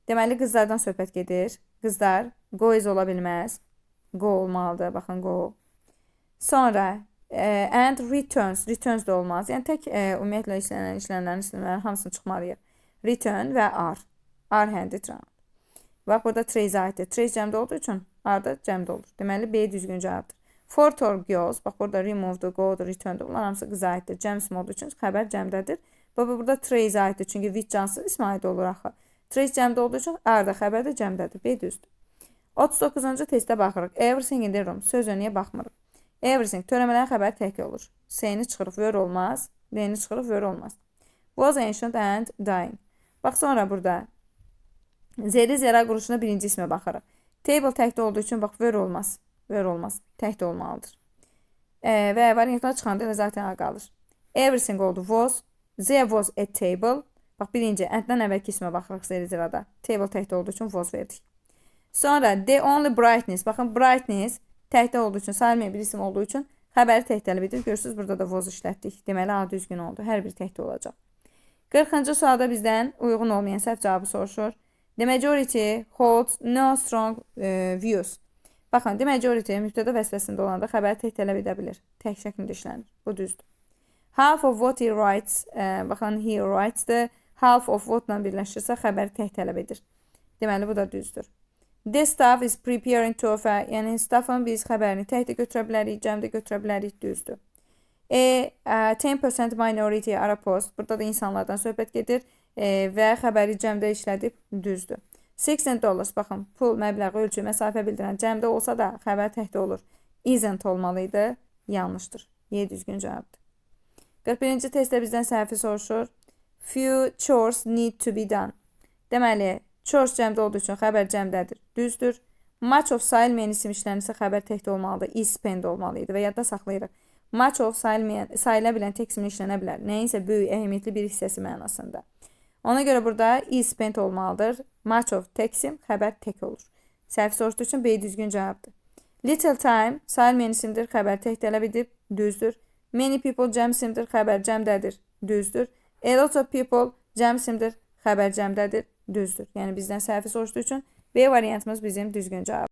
Deməli, qızlardan söhbət gedir. Qızlar go is ola bilməz. Go olmalıdır. Baxın, go. Sonra and returns. Returns də olmaz. Yəni, tək ümumiyyətlə işlənən isimlərin hamısını çıxmalıyıq. Return və are. Are handed round. Bax, burada trays aiddir. Trays cəmdə olduğu üçün are da cəmdə olur. Deməli, B düzgün cavabdır. Four tall girls. Bax, burada remove'dur, go'dur, return'dur. Bunlar hamısı qıza aiddir. Cəm isim olduğu üçün xəbər cəmdədir. Bax, burada trays aiddir. Çünki which cansız ismə aid olur axı. Trays cəmdə olduğu üçün are da xəbər də cəmdədir. B düzdür. 39-cu testə baxırıq. Everything in the room. Söz önüyə baxmırıq. Everything. Törəmələrin xəbəri tək olur. S-ni çıxırıq, were olmaz. D-ni çıxırıq, were olmaz. Was ancient and dying. Bax, sonra burada zeri zera quruluşuna birinci ismə baxırıq. Table təkdə olduğu üçün, bax, were olmaz. Were olmaz. Təkdə olmalıdır. Və variantlar çıxanda elə zaten A qalır. Everything oldu was. There was a table. Bax, birinci and-dən əvvəlki ismə baxırıq zeri zerada. Table təkdə olduğu üçün was verdik. Sonra the only brightness. Baxın, brightness təkdə olduğu üçün, sayılmayan bir isim olduğu üçün xəbəri tək tələb edir. Görürsünüz, burada da was işlətdik. Deməli, A düzgün oldu. Hər bir təkdə olacaq. 40-cı sualda bizdən uyğun olmayan səhv cavabı soruşur. The majority holds no strong views. Baxın, the majority mübtəda vəzifəsində olanda xəbəri tək tələb edə bilir. Tək şəklində işlənir. Bu düzdür. Half of what he writes, baxın, he writes-dır. Half of what-la birləşirsə xəbəri tək tələb edir. Deməli, bu da düzdür. The staff is preparing to offer, yəni staffın biz xəbərini tək də götürə bilərik, cəm də götürə bilərik, düzdür. 10% minority are opposed. Burada da insanlardan söhbət gedir və xəbəri cəmdə işlədib, düzdür. $16, baxın, pul, məbləğ, ölçü, məsafə bildirən cəmdə olsa da xəbər təkdə olur. Isn't olmalı idi, yanlışdır. Y düzgün cavabdır. 41-ci testdə bizdən səhvi soruşur. Few chores need to be done. Deməli, chores cəmdə olduğu üçün xəbər cəmdədir. Düzdür. Much of sayılmayan isim işlənirsə xəbər təkdə olmalıdır. Is spent olmalı idi və yadda saxlayırıq. Much of sayılmayan, sayıla bilən tək isimlə işlənə bilər. Nəyinsə böyük, əhəmiyyətli bir hissəsi mənasında. Ona görə burada is spent olmalıdır. Much of tək isim, xəbər tək olur. Səhv soruşduğu üçün B düzgün cavabdır. Little time sayılmayan isimdir, xəbər tək tələb edib, düzdür. Many people cəm isimdir, xəbər cəmdədir, düzdür. A lot of people cəm isimdir, xəbər cəmdədir, düzdür. Yəni bizdən səhvi soruşduğu üçün B variantımız bizim düzgün cavabdır.